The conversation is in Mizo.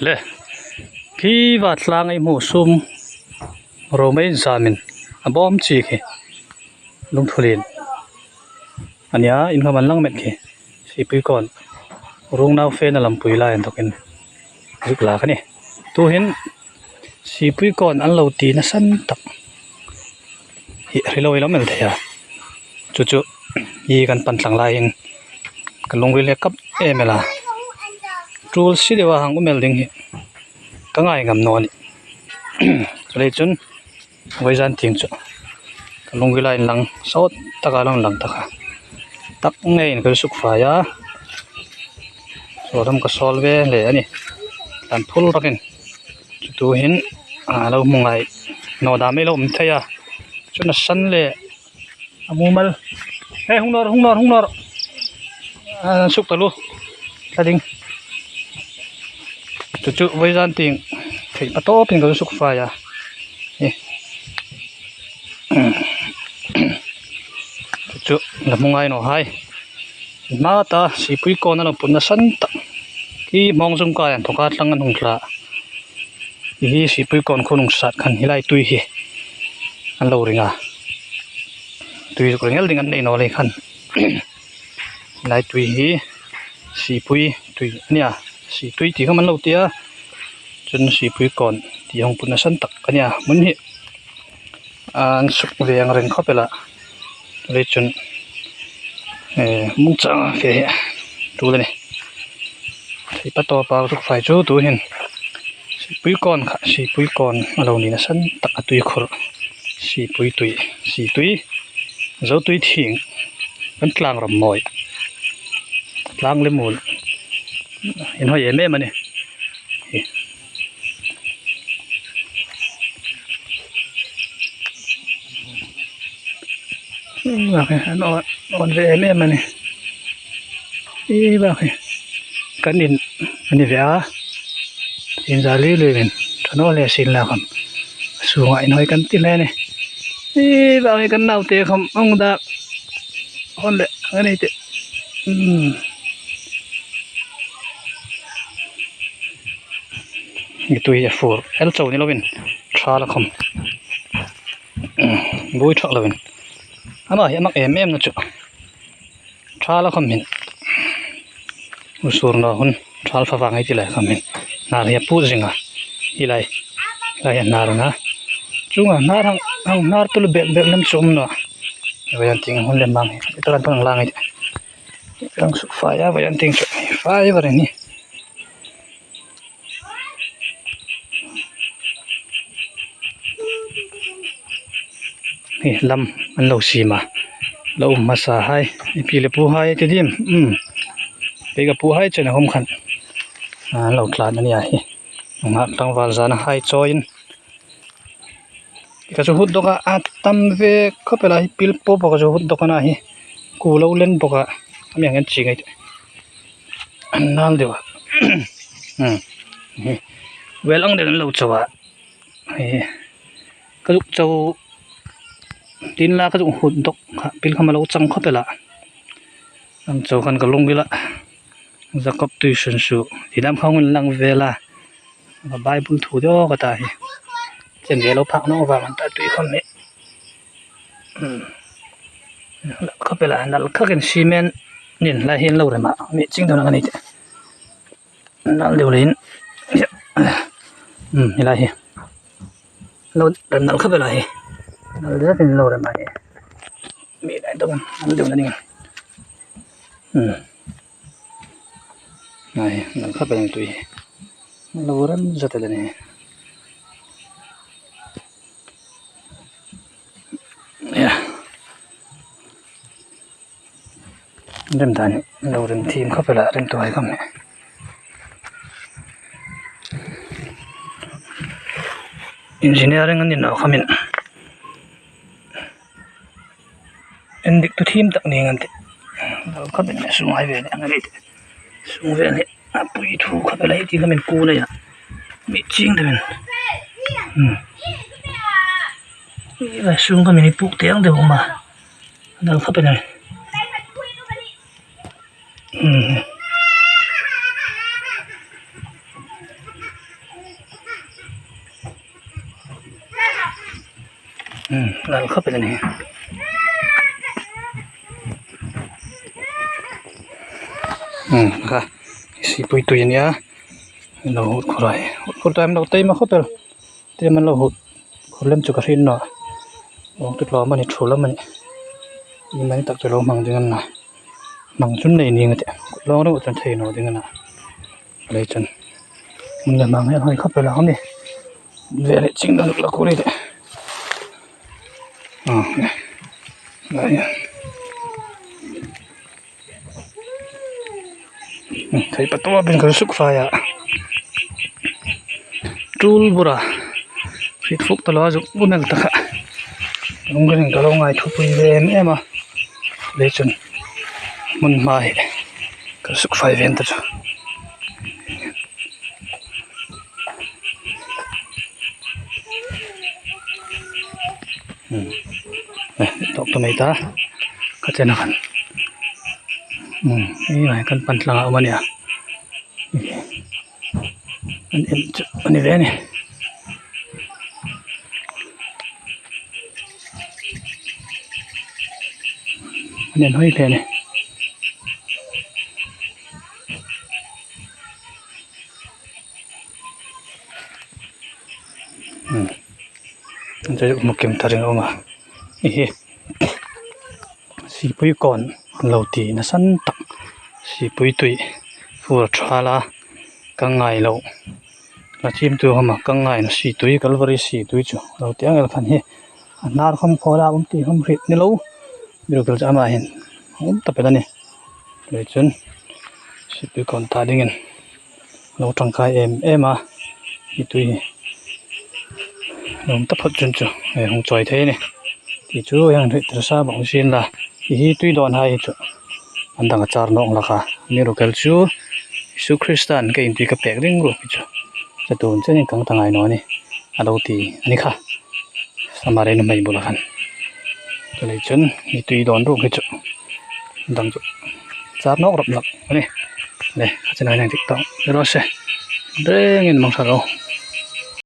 Le khi va tlang a i hmuh sum romei zamin a bawm chi khi lungthulin a nia inham an lang met khi sipui kawn rung nau fe na lampui lai an thawkin zuk lak a ni tuhin sipui kawn an lo ti nasa tak hi hrelo ilo mel thei a chu chu hi kan pan tlang laiin ka lungril hi a kap em em a tul si deuh a hang awm el ding hi ka ngai ngam nawh a ni chulai chuan vawizan thing chu ka lungril a inlang sawt taka a lo inlang tak a tak ngeiin ka suk fai a chaw ram ka sawl ve hle a ni an phul rakin chutuhin ah lo hmu ngai nawh dah mai lo awm thei a chuan a sen leh a mumal hei hung nawr hung nawr hung nawr ah suk ta lu thla ding chu chu vawizan ting theih pa tawpin ka lo suk fai a hi chu chu la hmu ngai nawh hai hma ta sipui kawn a lo put nasa tak khi hmawng zum kai an thawk a tlang an hung thla hi sipui kawn khaw nung sat khan helai tui hi an lo ring a tui zuk ringel ding an nei nawh leh khan helai tui hi sipui tui a nia situi tih kha man lo tia chuan sipui kawn tih hawng put nasa tak a nia hmun hi an suk ve ang reng khawp ila chulai chuan eh hmung chang fe hi tul a ni theih pa tawp a ruk fai chu tu hian sipui kawn kha sipui kawn a lo ni nasa tak a tui khawrh sipui tui situi zo tui thing kan tlang ram mawi tlang leh mul inhawi em em a ni. An awn ve em em a ni ih bak hi kan in a ni ve a inzah lui lui in thawhnaw leh sin lak ang a chhungah inhawi kan ti hle a ni ih bak hi kan naute khawm ang dak hawn leh a ni teh umm. Tui a fur el cho ni lovin tha la khawm bui thak lovin amah hi a mak em em na chu tha la khawm hin sur na hun thal fa vang hei ti lai khawm hin hnar hi a put zing a helai helai hi a hnar ang a chungah hnar ang ang hnar te lu belh belh lam chu a awm lo a vawiin ting hun lem ang hi lang hi lang suk fai a vawiin ting chu fai var a ni. Hei lam an lo sim a lo awm hmasa hai i pi leh pu hai ti dim umm kei ka pu hai chuan a awm khan an lo tlan a nia hei nghah tlangval zana hai chawiin ka chu hut dawk a a tam ve khawp e lai pil pawp a ka chu hut dawk a na hi ku lo len bawk a hemi ang hian chi ngaih an nal deuh a umm vel ang deuh an lo cho a hei ka zuk cho tin la ka zuk hut dawk kha pil kha ma lo chang khawp ela ang cho khan ka lung ila Jacob tui hran suh ti lam kha hun lang vel a bible thu deuh ka tah hi chen ve lo phak nawk vang an tah tui khawm hi umm khawp ila nal khakin cement nen helai hi an lo rem a mi ching dawn ang a ni teh nal deuh leh in umm helai hi lo rem nalh khawp ila hi nal zetin an lo rem a ni mi lai deuh nal deuh a ni umm nai nalh khawp ila tui hi lo rem zet a ni. Rem dan hi lo rem thim khawp ila rem tuai khawp mai engineering an inah khamin endik tu thim tak ni ngan teh lo khawp in a sung ai ve leh ang a ni teh sung vel hi a pui thu khawp ila heti khamin kul a mi ching deuhin umm sung khamin hi puk teh ang deuh a awm a. Dal khawp in a ni umm. Umm lal khawp a ni. Umm kha sipui tui a nia an lo hut khur a hei hut khur tan lo taima khawp e tlem an lo hut khur lem chu ka hrin lo awng te tlawm a ni thu lam a ni ni mai tak chu lo hmang ding an a hmang chun nei ning a tih kut lawng reuh chuan thei no ding a na lei chuan hmun leh hmang hian hawi khawp e lo a ni veleh ching deuh la kuri leh Thei patua bin kan suk fai ah tul bura hrit fuk ta lo a zuk nel tak a lunglen ka lo ngai thupui ve em em a lei chuan hmun hma hi kan suk fai ve ta chu. Tawk ta mai ta ka chen a khan umm kan pan tlang a awm a nia an en chu a ni ve a ni. An en hawi hle a ni. Hmukim ta ring a awm a heihi sipui kawn an lo ti nasa tak sipui tui fur thala ka ngai loh la chim tu awm a ka ngai na si tui kalvari si tui chu a lo ti ang el khan hi a hnar khawm khawl a awm tih hlawm hrih ni lo miracle chu amah hian a awm ta pet a ni tichuan sipui kawn ta dingin. Lo tangkai em em a ni tui nuam tak phawt chun chu hei hung chawi thei a ni tih chu heng hrih tel sa bawk sin la ti hi tui dawn hai hi chu an dang a char nawk lak a miracle chu Isu Krista an ka intui ka pek ring rup hi chu chatun chen in kang ta ngai lo a ni a lo ti a ni kha Samari nu hmei bulah khan chulai chuan ni tui dawn ruk hi chu an dang chu. Char nawk rawp lak a ni le a chenai hian tik tawk ni rawh se rengin mang tha lo.